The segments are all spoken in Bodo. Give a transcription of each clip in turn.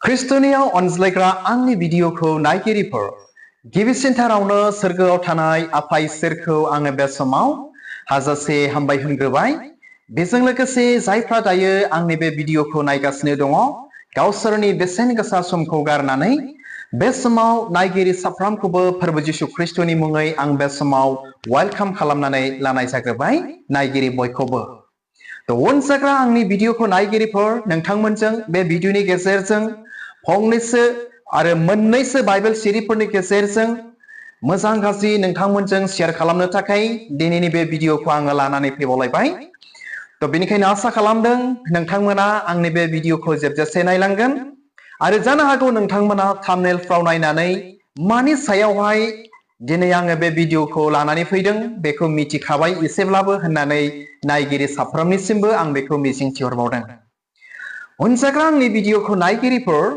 ख्रिस्ट'नियाव अनज्लायग्रा आंनि भिडिअखौ नायगिरिफोर गिबिसिनथारावनो सोरगोआव थानाय आफा इसोरखौ आङो बे समाव हाजासे हामबाय होनग्रोबाय। बेजों लोगोसे जायफ्रा दायो आंनि बे भिडिअखौ नायगासिनो दङ गावसोरनि बेसेन गोसा समखौ गारनानै बे समाव नायगिरि साफ्रोमखौबो फोरबो जिसु ख्रिस्ट'नि मुङै आं बे समाव वेलकाम खालामनानै लानाय जाग्रोबाय नायगिरि बयखौबो। अनजाग्रा आंनि भिडिअखौ नायगिरिफोर नोंथांमोनजों बे भिडिअनि गेजेरजों फंनैसो आरो मोननैसो बाइबेल सिरिफोरनि गेजेरजों मोजां गाज्रि नोंथांमोनजों शेयार खालामनो थाखाय दिनैनि बे भिडिअखौ आङो लानानै फैबावलायबाय। बेनिखायनो आसा खालामदों नोंथांमोना आंनि बे भिडिअखौ जोबजासे नायलांगोन आरो जानो हागौ नोंथांमोना थाम्बनेलफ्राव नायनानै मानि सायावहाय दिनै आङो बे भिडिअखौ लानानै फैदों बेखौ मिथिखाबाय एसेब्लाबो होननानै नायगिरि साफ्रोमनिसिमबो आं बेखौ मिजिंथिहरबावदों। अनजाग्रा आंनि भिडिअखौ नायगिरिफोर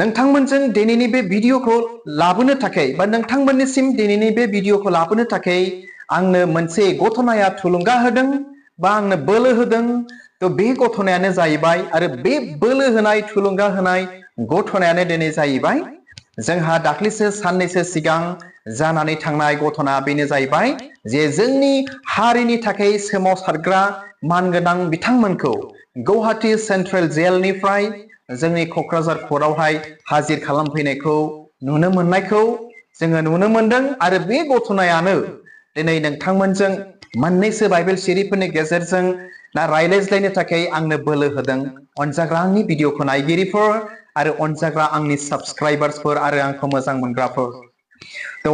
नोंथांमोनजों दिनैनि बे भिडिअखौ लाबोनो थाखाय बा नोंथांमोननिसिम दिनैनि बे भिडिअखौ लाबोनो थाखाय आंनो मोनसे घटनाया थुलुंगा होदों बा आंनो बोलो होदों। बे घटनायानो जाहैबाय आरो बे बोलो होनाय थुलुंगा होनाय घटनायानो दिनै जाहैबाय जोंहा दाख्लैसो साननैसो सिगां जानानै थांनाय घटना बेनो जाहैबाय जे जोंनि हारिनि थाखाय सोमावसारग्रा मानगोनां बिथांमोनखौ गुवाहाटी सेन्ट्रेल जेलनिफ्राय जोंनि क'क्राझार कर्टआवहाय हाजिर खालामफैनायखौ नुनो मोननायखौ जोङो नुनो मोनदों आरो बे घटनायानो दिनै नोंथांमोनजों मोननैसो बाइबेल सिरिफोरनि गेजेरजों रायज्लायनो थाखाय आंनो बोलो होदों। अनजाग्रा आंनि भिडिअखौ नायगिरिफोर आरो अनजाग्रा आंनि साबस्क्राइबार्सफोर आरो आंखौ मोजां मोनग्राफोर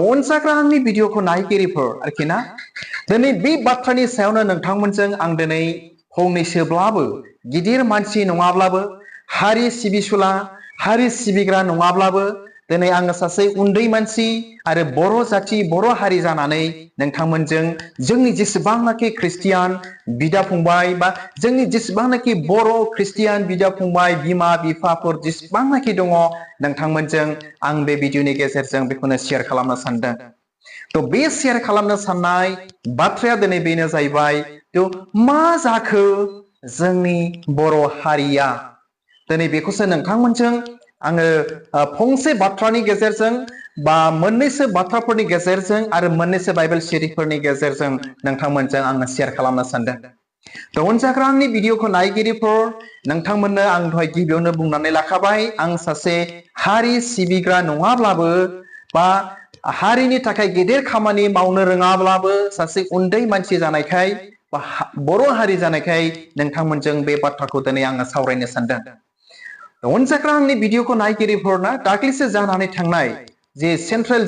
अनजाग्रा आंनि भिडिअखौ नायगिरिफोर आरोखि ना दिनै बे बाथ्रानि सायावनो नोंथांमोनजों आं दिनै फंनैसोब्लाबो गिदिर मानसि नङाब्लाबो हारि सिबिसुला हारि सिबिग्रा नङाब्लाबो दिनै आङो सासे उन्दै मानसि आरो बर' जाथि बर' हारि जानानै नोंथांमोनजों जोंनि जेसेबांनाखि ख्रिस्टियान बिदा फंबाय बा जोंनि जेसेबांनाखि बर' ख्रिस्टियान बिदा फंबाय बिमा बिफाफोर जेसेबांनाखि दङ नोंथांमोनजों आं बे भिडिअनि गेजेरजों बेखौनो शेयार खालामनो सानदों। बे शेयार खालामनो साननाय बाथ्राया दिनै बेनो जाहैबाय मा जाखो जोंनि बर' हारिया दिनै बेखौसो नोंथांमोनजों आङो फंसे बाथ्रानि गेजेरजों बा मोननैसो बाथ्राफोरनि गेजेरजों आरो मोननैसो बाइबेल सिरिफोरनि गेजेरजों नोंथांमोनजों आङो शेयार खालामनो सानदों। अनजाग्रा आंनि भिडिअखौ नायगिरिफोर नोंथांमोननो आं दहाय गिबियावनो बुंनानै लाखाबाय आं सासे हारि सिबिग्रा नङाब्लाबो बा हारिनि थाखाय गेदेर खामानि मावनो रोङाब्लाबो सासे उन्दै मानसि जानायखाय बा बर' हारि जानायखाय नोंथांमोनजों बे बाथ्राखौ दिनै आङो सावरायनो सानदों। अनजाग्रा आंनि भिडिअखौ नायगिरिफोरना दाख्लैसो जानानै थांनाय जे सेन्ट्रेल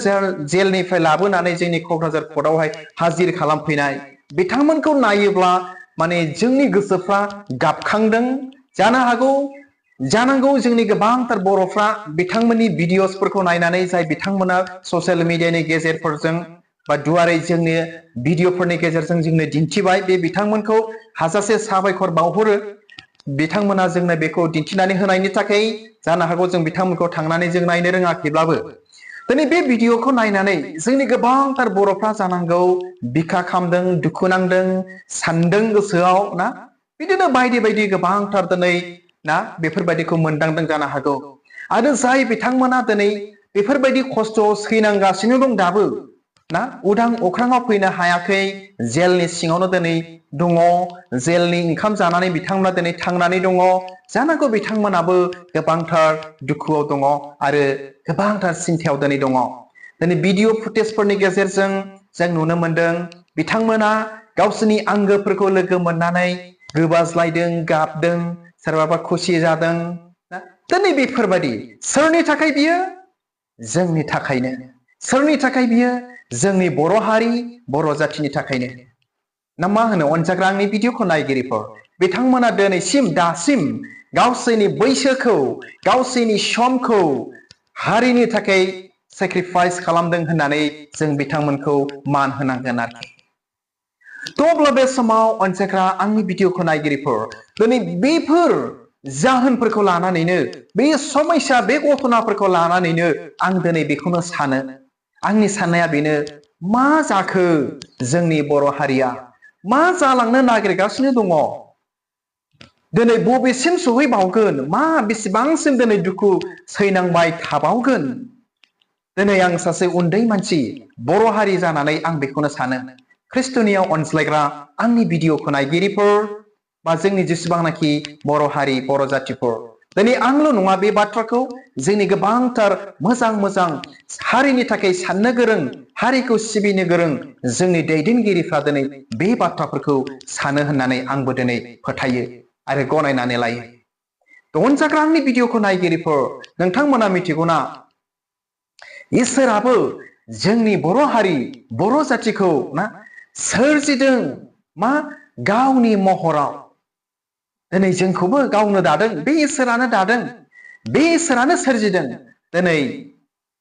जेलनिफ्राय लाबोनानै जोंनि क'क्राझार कर्टआवहाय हाजिर खालामफैनाय बिथांमोनखौ नायोब्ला माने जोंनि गोसोफ्रा गाबखांदों। जानांगौ जोंनि गोबांथार बर'फ्रा बिथांमोननि भिडिअसफोरखौ नायनानै जाय बिथांमोना ससियेल मिडियानि गेजेरफोरजों बा दुवारै जोंनि भिडिअफोरनि गेजेरजों जोंनो दिन्थिबाय बे बिथांमोनखौ हाजासे साबायखर बावहरो। बिथांमोना जोंनो बेखौ दिन्थिनानै होनायनि थाखाय जानो हागौ जों बिथांमोनखौ थांनानै जों नायनो रोङाखैब्लाबो दिनै बे भिडिअखौ नायनानै जोंनि गोबांथार बर'फ्रा जानांगौ बिखा खामदों दुखु नांदों सानदों गोसोआव ना बिदिनो बायदि बायदि गोबांथार दिनै ना बेफोरबायदिखौ मोनदांदों जानो हागौ आरो जाय बिथांमोना दिनै बेफोरबायदि खस्थ' सैनांगासिनो दं दाबो ना उदां अख्राङाव फैनो हायाखै जेलनि सिङावनो दिनै दङ जेलनि ओंखाम जानानै बिथांमोना दिनै थांनानै दङ जानांगौ बिथांमोनाबो गोबांथार दुखुआव दङ आरो गोबांथार सिन्थायाव दिनै दङ। दिनै भिडिअ फुटेजफोरनि गेजेरजों जों नुनो मोनदों बिथांमोना गावसोरनि आंगोफोरखौ लोगो मोननानै गोबाज्लायदों गाबदों सोरबाबा खुसि जादों दिनै बेफोरबायदि सोरनि थाखाय बियो जोंनि थाखायनो सोरनि थाखाय बियो जोंनि बर' हारि बर' जाथिनि थाखायनो ना मा होनो अनजाग्रा आंनि भिडिअखौ नायगिरिफोर बिथांमोना दिनैसिम दासिम गावसोरनि बैसोखौ गावसोरनि समखौ हारिनि थाखाय सेक्रिफाइस खालामदों होननानै जों बिथांमोनखौ मान होनांगोन आरोखि। अब्ला बे समाव अनजाग्रा आंनि भिडिअखौ नायगिरिफोर दिनै बेफोर जाहोनफोरखौ लानानैनो बे समयसा बे घटनाफोरखौ लानानैनो आं दिनै बेखौनो सानो आंनि साननाया बेनो मा जाखो जोंनि बर' हारिया मा जालांनो नागिरगासिनो दङ दिनै बबेसिम सहैबावगोन मा बेसेबांसिम दिनै दुखु सैनांबाय थाबावगोन दिनै आं सासे उन्दै मानसि बर' हारि जानानै आं बेखौनो सानो ख्रिस्ट'नियाव अनज्लायग्रा आंनि भिडिअखौ नायगिरिफोर बा जोंनि जेसेबांनाखि बर' हारि बर' जातिफोर दिनै आंल' नङा बे बाथ्राखौ जोंनि गोबांथार मोजां मोजां हारिनि थाखाय साननो गोरों हारिखौ सिबिनो गोरों जोंनि दैदेनगिरिफ्रा दिनै बे बाथ्राफोरखौ सानो होननानै आंबो दिनै फोथायो आरो गनायनानै लायो अनजाग्रा आंनि भिडिअखौ नायगिरिफोर नोंथांमोना मिथिगौना इसोराबो जोंनि बर' हारि बर' जातिखौ ना सोरजिदों मा गावनि महराव दिनै जोंखौबो गावनो दादों बे इसोरानो दादों बे इसोरानो सोरजिदों दिनै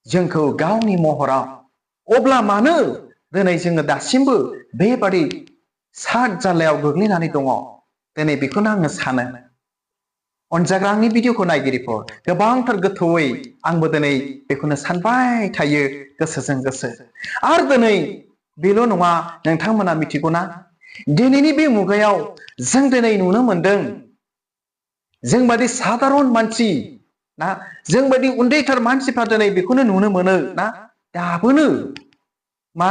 जोंखौ गावनि महराव अब्ला मानो दिनै जोङो दासिमबो बेबादि सात जाल्लायाव गोग्लैनानै दङ दिनै बेखौनो आङो सानो अनजाग्रा आंनि भिडिअखौ नायगिरिफोर गोबांथार गोथौयै आंबो दिनै बेखौनो सानबाय थायो गोसोजों गोसो आरो दिनै बेल' नङा नोंथांमोना मिथिगौना दिनैनि बे मुगायाव जों दिनै नुनो मोनदों जों बादि साधारन मानसि ना जों बादि उन्दैथार मानसिफ्रा दिनै बेखौनो नुनो मोनो ना दाबोनो मा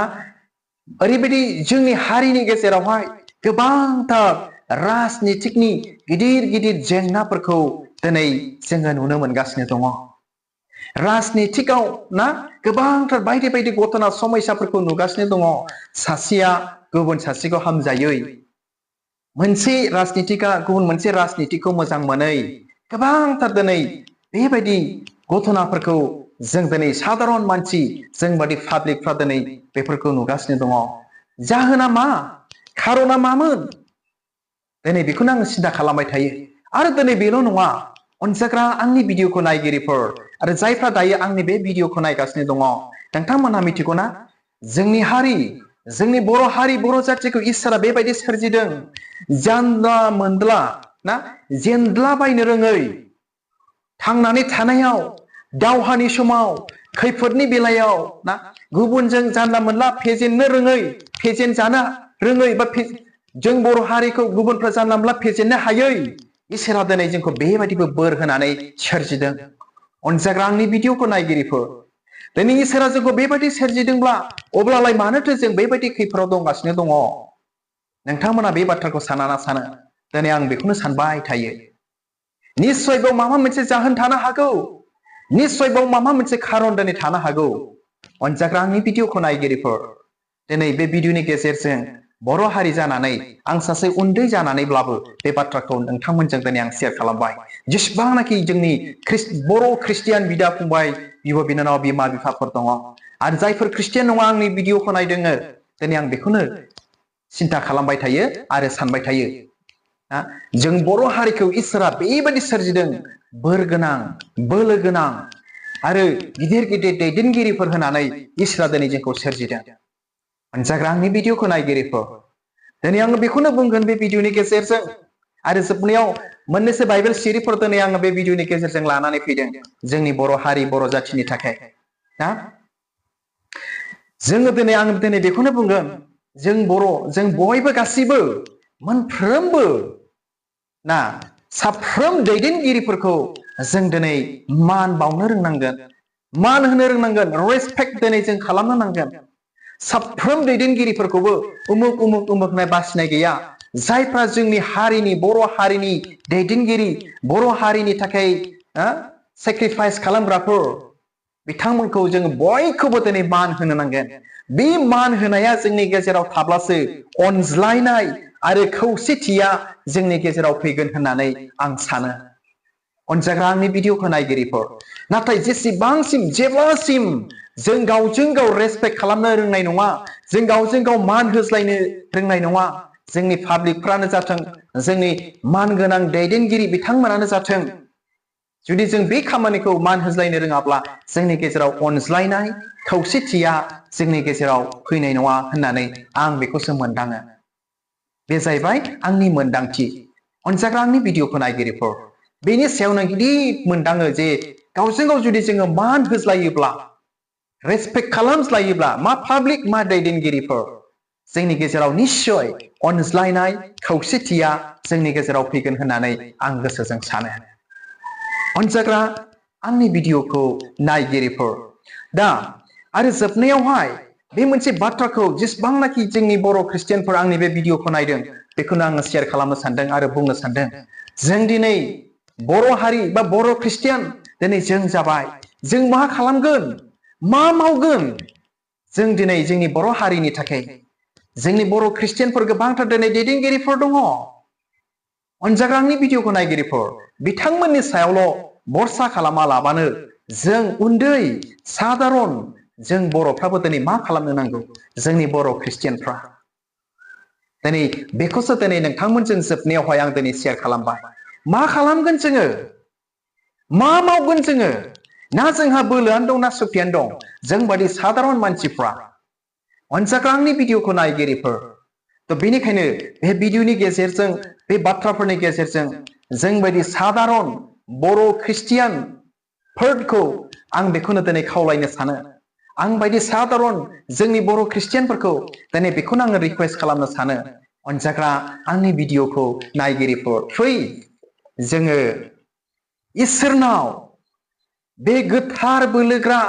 ओरैबायदि जोंनि हारिनि गेजेरावहाय गोबांथार राजनितिकनि गिदिर गिदिर जेंनाफोरखौ दिनै जोङो नुनो मोनगासिनो दङ राजनितिकआव ना गोबांथार बायदि बायदि घटना समयसाफोरखौ नुगासिनो दङ सासेया गुबुन सासेखौ हामजायै मोनसे राजनितिकआ गुबुन मोनसे राजनितिकखौ मोजां मोनै गोबांथार दिनै बेबायदि घटनाफोरखौ जों दिनै साधारन मानसि जों बादि पाब्लिकफ्रा दिनै बेफोरखौ नुगासिनो दङ जाहोना मा खारना मामोन दिनै बेखौनो आं सिन्था खालामबाय थायो आरो दिनै बेल' नङा अनजाग्रा आंनि भिडिअखौ नायगिरिफोर आरो जायफ्रा दायो आंनि बे भिडिअखौ नायगासिनो दङ नोंथांमोनहा मिथिगौना जोंनि हारि जोंनि बर' हारि बर' जातिखौ इसोरा बेबायदि सोरजिदों जानला मोनला ना जेनद्लाबायनो रोङै थांनानै थानायाव दावहानि समाव खैफोदनि बेलायाव ना गुबुनजों जानला मोनला फेजेननो रोङै फेजेन जानो रोङै बा जों बर' हारिखौ गुबुनफ्रा जानला मोनला फेजेननो हायै इसोरा दिनै जोंखौ बेबायदिबो बोर होनानै सोरजिदों अनजाग्रा आंनि भिडिअखौ नायगिरिफोर दिनै इसोरा जोंखौ बेबायदि सोरजिदोंब्ला अब्लालाय मानोथो जों बेबायदि खैफोदाव दंगासिनो दङ नोंथांमोना बे बाथ्राखौ साना ना सानो दिनै आं बेखौनो सानबाय थायो निस्सय बेयाव माबा मोनसे जाहोन थानो हागौ निस्सय बेयाव माबा मोनसे खारन दिनै थानो हागौ अनजाग्रा आंनि भिडिअखौ नायगिरिफोर दिनै बे भिडिअनि गेजेरजों बर' हारि जानानै आं सासे उन्दै जानानैब्लाबो बे बाथ्राखौ नोंथांमोनजों दिनै आं शेयार खालामबाय जेसेबांनाखि जोंनि बर' ख्रिस्टियान बिदा फंबाय बिब' बिनानाव बिमा बिफाफोर दङ आरो जायफोर ख्रिस्टियान नङा आंनि भिडिअखौ नायदों दिनै आं बेखौनो सिन्था खालामबाय थायो आरो सानबाय थायो जों बर' हारिखौ इसोरा बेबायदि सोरजिदों बोर गोनां बोलो गोनां आरो गिदिर गिदिर दैदेनगिरिफोर होनानै इसोरा दिनै जोंखौ सोरजिदों अनजाग्रा आंनि भिडिअखौ नायगिरिफोर दिनै आङो बेखौनो बुंगोन बे भिडिअनि गेजेरजों आरो जोबनायाव मोननैसो बाइबेल सिरिफोर दिनै आङो बे भिडिअनि गेजेरजों लानानै फैदों जोंनि बर' हारि बर' जातिनि थाखाय ना जोङो दिनै आं दिनै बेखौनो बुंगोन जों बयबो गासैबो मोनफ्रोमबो ना साफ्रोम दैदेनगिरिफोरखौ जों दिनै मान बावनो रोंनांगोन मान होनो रोंनांगोन रेसपेक्ट दिनै जों खालामनो नांगोन साफ्रोम दैदेनगिरिफोरखौबो उमुक उमुक उमुकनाय बासिनाय गैया जायफ्रा जोंनि हारिनि बर' हारिनि दैदेनगिरि बर' हारिनि थाखाय सेक्रिफाइस खालामग्राफोर बिथांमोनखौ जोङो बयखौबो दिनै मान होनो नांगोन बे मान होनाया जोंनि गेजेराव थाब्लासो अनज्लायनाय आरो खौसेथिया जोंनि गेजेराव फैगोन होननानै आं सानो अनजाग्रा आंनि भिडिअखौ नायगिरिफोर नाथाय जेसेबांसिम जेब्लासिम जों गावजों गाव रेसपेक्ट खालामनो रोंनाय नङा जों गावजों गाव मान होज्लायनो रोंनाय नङा जोंनि पाब्लिकफ्रानो जाथों जोंनि मानगोनां दैदेनगिरि बिथांमोनानो जाथों जुदि जों बे खामानिखौ मान होज्लायनो रोङाब्ला जोंनि गेजेराव अनज्लायनाय खौसेथिया जोंनि गेजेराव फैनाय नङा होननानै आं बेखौसो मोनदाङो बे जाहैबाय आंनि मोनदांथि अनजाग्रा आंनि भिडिअखौ नायगिरिफोर बेनि सायावनो गिदिर मोनदाङो जे गावजों गाव जुदि जोङो मान होज्लायोब्ला रेसपेक्ट खालामज्लायोब्ला मा पाब्लिक मा दैदेनगिरिफोर जोंनि गेजेराव निश्चय अनज्लायनाय खौसेथिया जोंनि गेजेराव फैगोन होननानै आं गोसोजों सानो अनजाग्रा आंनि भिडिअखौ नायगिरिफोर दा आरो जोबनायावहाय बे मोनसे बाथ्राखौ जेसेबांनाखि जोंनि बर' ख्रिस्टियानफोर आंनि बे भिडिअखौ नायदों बेखौनो आङो शेयार खालामनो सानदों आरो बुंनो सानदों जों दिनै बर' हारि बा बर' ख्रिस्टियान दिनै जों जाबाय जों मा खालामगोन मा मावगोन जों दिनै जोंनि बर' हारिनि थाखाय जोंनि बर' ख्रिस्टियानफोर गोबांथार दिनै दैदेनगिरिफोर दङ अनजाग्रा आंनि भिडिअखौ नायगिरिफोर बिथांमोननि सायावल' भरसा खालामा लाबानो जों उन्दै साधारन जों बर'फ्राबो दिनै मा खालामनो नांगौ जोंनि बर' ख्रिस्टियानफ्रा दिनै बेखौसो दिनै नोंथांमोनजों जोबनायावहाय आं दिनै शेयार खालामबाय मा खालामगोन जोङो मा मावगोन जोङो ना जोंहा बोलोआनो दं ना सुखियानो दं जों बादि साधारन मानसिफ्रा अनजाग्रा आंनि भिडिअखौ नायगिरिफोर थ' बेनिखायनो बे भिडिअनि गेजेरजों बे बाथ्राफोरनि गेजेरजों जों बायदि साधारन बर' ख्रिस्टियानफोरखौ आं बेखौनो दिनै खावलायनो सानो आं बायदि साधारन जोंनि बर' ख्रिस्टियानफोरखौ दिनै बेखौनो आङो रिक्वेस्ट खालामनो सानो अनजाग्रा आंनि भिडिअखौ नायगिरिफोर फै जोङो इसोरनाव बे गोथार बोलोग्रा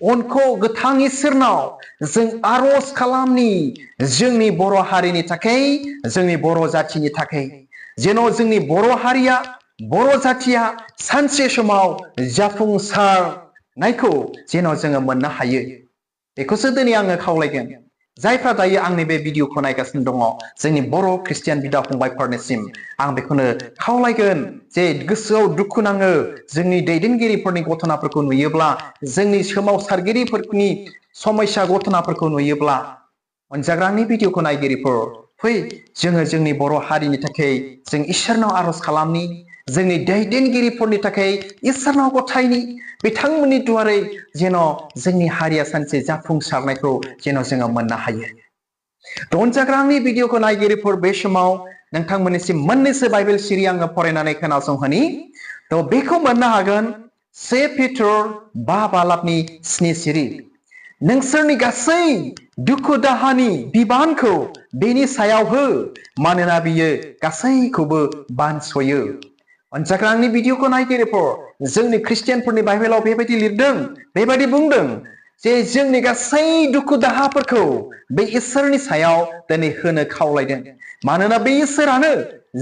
अनखौ गोथां इसोरनाव जों आर'ज खालामनि जोंनि बर' हारिनि थाखाय जोंनि बर' जाथिनि थाखाय जेन' जोंनि बर' हारिया बर' जाथिया सानसे समाव जाफुंसारनायखौ जेन' जोङो मोननो हायो बेखौसो दिनै आङो खावलायगोन जायफ्रा दायो आंनि बे भिडिअखौ नायगासिनो दङ जोंनि बर' ख्रिस्टियान बिदा फंबायफोरनिसिम आं बेखौनो खावलायगोन जे गोसोआव दुखु नाङो जोंनि दैदेनगिरिफोरनि घटनाफोरखौ नुयोब्ला जोंनि सोमावसारगिरिफोरनि समस्या घटनाफोरखौ नुयोब्ला अनजाग्रा आंनि भिडिअखौ नायगिरिफोर फै जोङो जोंनि बर' हारिनि थाखाय जों इसोरनाव आर'ज खालामनि जोंनि दैदेनगिरिफोरनि थाखाय इसोरनाव गथायनि बिथांमोननि दुआरै जेन' जोंनि हारिया सानसे जाफुंसारनायखौ जेन' जोङो मोननो हायो अनजाग्रा आंनि भिडिअखौ नायगिरिफोर बे समाव नोंथांमोननिसिम मोननैसो बाइबेल सिरि आङो फरायनानै खोनासंहोनि थ' बेखौ मोननो हागोन 1 पिटर 5 बालाबनि 7 सिरि नोंसोरनि गासै दुखु दाहानि बिबानखौ बेनि सायाव हो मानोना बियो गासैखौबो बानस'यो अनजाग्रा आंनि भिडिअखौ नायगिरिफोर जोंनि ख्रिस्टियानफोरनि बाइबेलाव बेबायदि लिरदों बेबायदि बुंदों जे जोंनि गासै दुखु दाहाफोरखौ बे इसोरनि सायाव दिनै होनो खावलायदों मानोना बे इसोरानो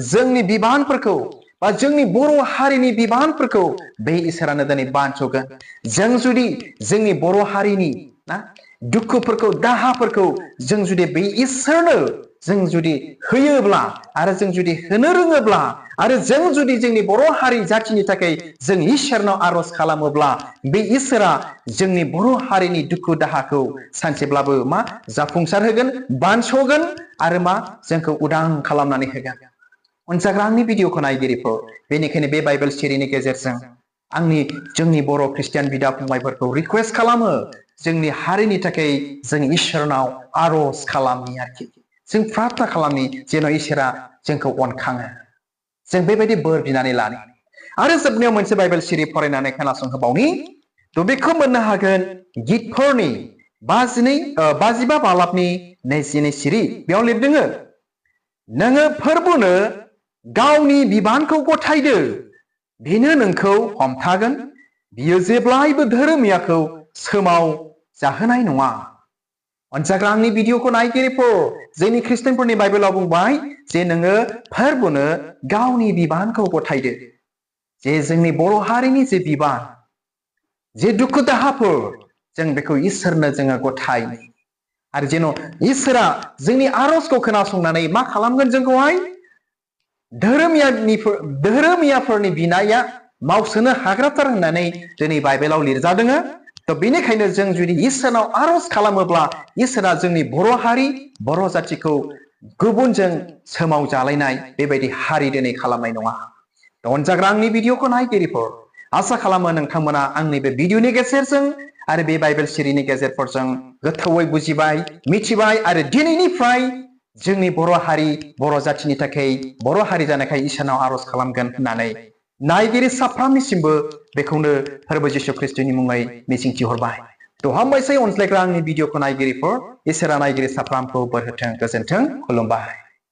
जोंनि बिबानफोरखौ बा जोंनि बर' हारिनि बिबानफोरखौ बे इसोरानो दिनै बानस'गोन जों जुदि जोंनि बर' हारिनि ना दुखुफोरखौ दाहाफोरखौ जों जुदि बे इसोरनो जों जुदि होयोब्ला आरो जों जुदि होनो रोङोब्ला आरो जों जुदि जोंनि बर' हारि जाथिनि थाखाय जों इसोरनाव आर'ज खालामोब्ला बे इसोरा जोंनि बर' हारिनि दुखु दाहाखौ सानसेब्लाबो मा जाफुंसार होगोन बानस'गोन आरो मा जोंखौ उदां खालामनानै होगोन अनजाग्रा आंनि भिडिअखौ नायगिरिफोर बेनिखायनो बे बाइबेल सिरिनि गेजेरजों आंनि जोंनि बर' ख्रिस्टियान बिदा फंबायफोरखौ रिक्वेस्ट खालामो जोंनि हारिनि थाखाय जों इसोरनाव आर'ज खालामनि आरोखि जों प्रार्थना खालामनि जेन' इसोरा जोंखौ अनखाङो जों बेबायदि बोर बिनानै लानो आरो जोबनायाव मोनसे बाइबेल सिरि फरायनानै खोनासंहोबावनि थ' बेखौ मोननो हागोन गितफोरनि 55 बालाबनि 22 सिरि बेयाव लिरदों नोङो फोरबुनो गावनि बिबानखौ गथायदो बेनो नोंखौ हमथागोन बियो जेब्लायबो धोरोमियाखौ सोमाव जाहोनाय नङा अनजाग्रा आंनि भिडिअखौ नायगिरिफोर जोंनि ख्रिस्टियानफोरनि बाइबेलाव बुंबाय जे नोङो फोरबुनो गावनि बिबानखौ गथायदो जे जोंनि बर' हारिनि जे बिबान जे दुखु दाहाफोर जों बेखौ इसोरनो जोङो गथायनि आरो जेन' इसोरा जोंनि आर'जखौ खोनासंनानै मा खालामगोन जोंखौहाय धोरोमियाफोरनि बिनाया मावसोनो हाग्राथार होननानै दिनै बाइबेलाव लिरजादों थ' बेनिखायनो जों जुदि इसोरनाव आर'ज खालामोब्ला इसोरा जोंनि बर' हारि बर' जाथिखौ गुबुनजों सोमाव जालायनाय बेबायदि हारि दिनै खालामनाय नङा अनजाग्रा आंनि भिडिअखौ नायगिरिफोर आसा खालामो नोंथांमोना आंनि बे भिडिअनि गेजेरजों आरो बे बाइबेल सिरिनि गेजेरफोरजों गोथौयै बुजिबाय मिथिबाय आरो दिनैनिफ्राय जोंनि बर' हारि बर' जाथिनि थाखाय बर' हारि जानायखाय इसोरनाव आर'ज खालामगोन होननानै नायगिरि साफ्रोमनिसिमबो बेखौनो फोरबो जिसु ख्रिस्टनि मुङै मिजिंथिहरबाय तो हामबायसै अनज्लायग्रा आंनि भिडिअखौ नायगिरिफोर इसोरा नायगिरि साफ्रामखौ बोर होथों गोजोन्थों खुलुमबाय।